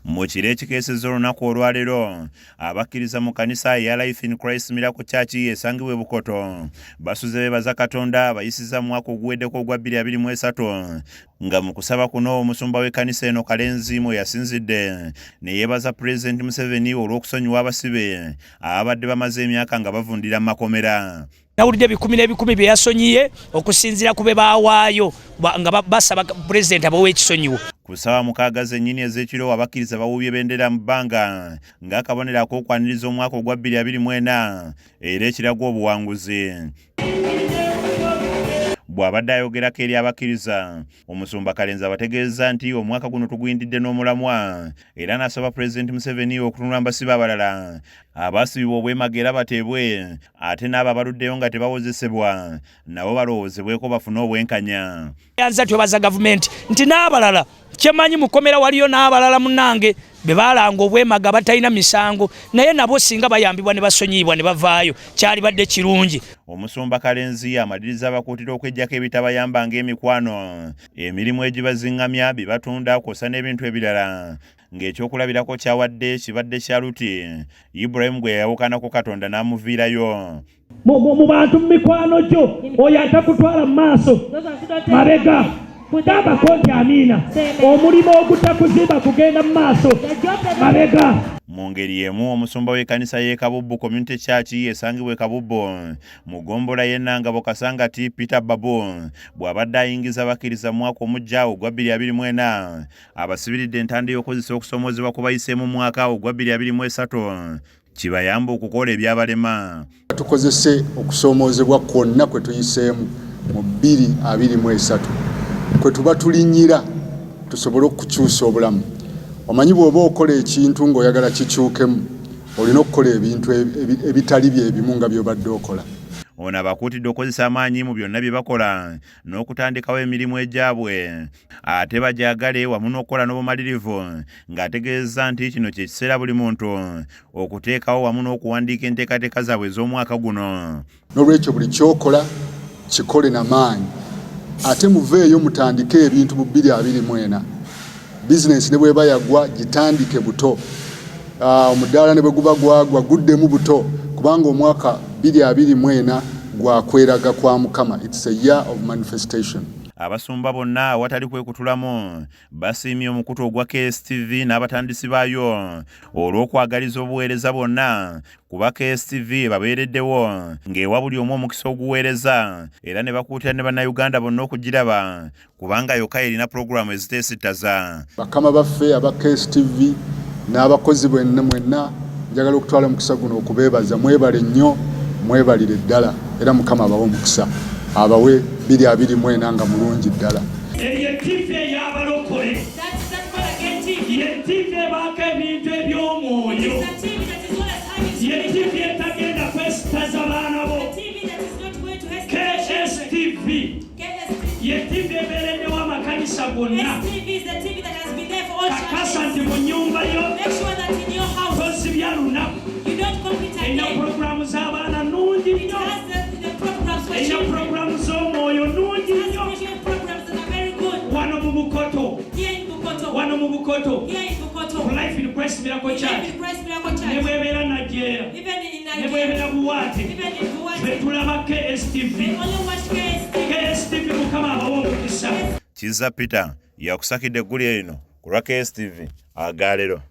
Mu kiro ekikeesezza olunaku olwaleero, abakkiriza mu kkanisa eya Life in Christ Miracle Church esangibwa e Bukoto basuze beebaza Katonda abayisizza mu mwaka oguweddeko ogwa 2023 nga mu kusaba kuno omusumba w'ekkanisa eno Kalenzi mwe yasinzidde ne yeebaza Pulezidenti Museveni olw'okusonyiwa abasibe ababadde bamaze emyaka nga bavundira mu makomera. Nawulidde ebikumi n'ebikumi bye yasonyiye okusinziira ku be baawaayo nga basaba pulezidenti abawe ekisonyiwo. Ku ssaawa 6 zennyini ez'ekiro abakkiriza bawuubye bendera mu bbanga ng'akabonero ak'okwaniriza omwaka ogwa 2024 era ekiraga obuwanguzi. Bw'abadde ayogerako eri abakkiriza, omusumba Kalenzi abategeezza nti omwaka guno tuguyindidde n'omulamwa era n'asaba Pulezidenti Museveni okutunula mu basibe abalala abaasibibwa obwemage era bateebwe ate n'abo abaluddeyo nga tebawozesebwa nabo balowoozebweko bafune obwenkanya. Yanza twebaza gavumenti nti n'abalala kyemanyi mukomera waliyo n'abalala munange be baalanga obwemaga batalina misango naye nabo singa bayambibwa ne basonyiyibwa ne bavaayo kyalibadde kirungi. Omusumba Kalenzi amaliriza abakuutira okweggyako ebitabayamba ng'emikwano, emirimu egibaziŋŋamya, bye batunda kw'ossa n'ebintu ebirala ng'ekyokulabirako ky'awadde kibadde kya Luti, Ibrahim gwe yayawukanako Katonda n'amuviirayo. Mu bantu mu mikwano gyo oyo atakutwala mu maaso mabega gambako nti amiina omulimu ogutakuzimba kugenda mu maaso mabega. Mu ngeri y'emu omusumba w'ekkanisa y'e Kabubbu Community Church esangibwa e Kabubbu mu ggombolola y'e Nangabo Kasangati Peter Babu bw'abadde ayingiza abakkiriza mu mwaka omuggya ogwa 2024 abasibiridde entanda y'okukozesa okusoomoozebwa kwe bayiseemu mu mwaka ogwa 2023 kibayambe okukola ebyabalema. Tukozese okusoomoozebwa kwonna kwe tuyiseemu mu 2023 kwe tuba tulinnyira tusobole okukyusa obulamu. Omanyi bw'oba okola ekintu ng'oyagala kikyukemu olina okukola ebintu ebitali bye bimu nga by'obadde okola. Ono abakuutidde okukozesa amaanyi mu byonna bye bakola n'okutandikawo emirimu egyabwe ate bagyagale wamu n'okukola n'obumalirivu ng'ategeezezza nti kino kye kiseera buli muntu okuteekawo wamu n'okuwandiika enteekateeka zaabwe ez'omwaka guno. N'olwekyo buli ky'okola kikole na maanyi ate muveeyo mutandike ebintu mu 2024. Bizinensi ne bw'eba yagwa gitandike buto. Omudaala ne bwe guba gwagwa guddemu buto kubanga omwaka 2024 gwa kweraga kwa Mukama. It's a year of manifestation. Abasumba bonna awatali kwekutulamu basiimye omukutu ogwa KSTV n'abatandisi baayo olw'okwagaliza obuweereza bwonna kuba KSTV ebabeereddewo ng'ewa buli omu omukisa oguweereza era ne bakuutira ne Bannayuganda bonna okugiraba kubanga yokka erina pulogulaamu eziteesittaza. Bakama baffe aba KSTV n'abakozi mwenna njagala okutwala omukisa guno okubeebaza mwebale nnyo mwebalire ddala era Mukama abawe omukisa abawe 2024 nga mulungi ddala. Eyo ttivi ey'abalokole ye ttivi ebaako ebintu eby'omwoyo ye ttivi etagenda kwesitaza baana bo KSTV ye ttivi ebeereddewo amakanisa gonna. Kakasa nti mu nnyumba yo tozibya lunaku. Erina pulogulaamu z'abaana nnungi nnyo. Erina pulogulaamu z'omwoyo nnungi nnyo. Wano mu Bukoto. Wano mu Bukoto. Ku Life in Christ Miracle Church. Ne bw'ebeera Najjeera. Ne bw'ebeera Buwaate. Ffe tulaba KSTV. KSTV Mukama abawe omukisa. Kizza Peter yakusakidde eggulire lino ku lwa KSTV agaalero.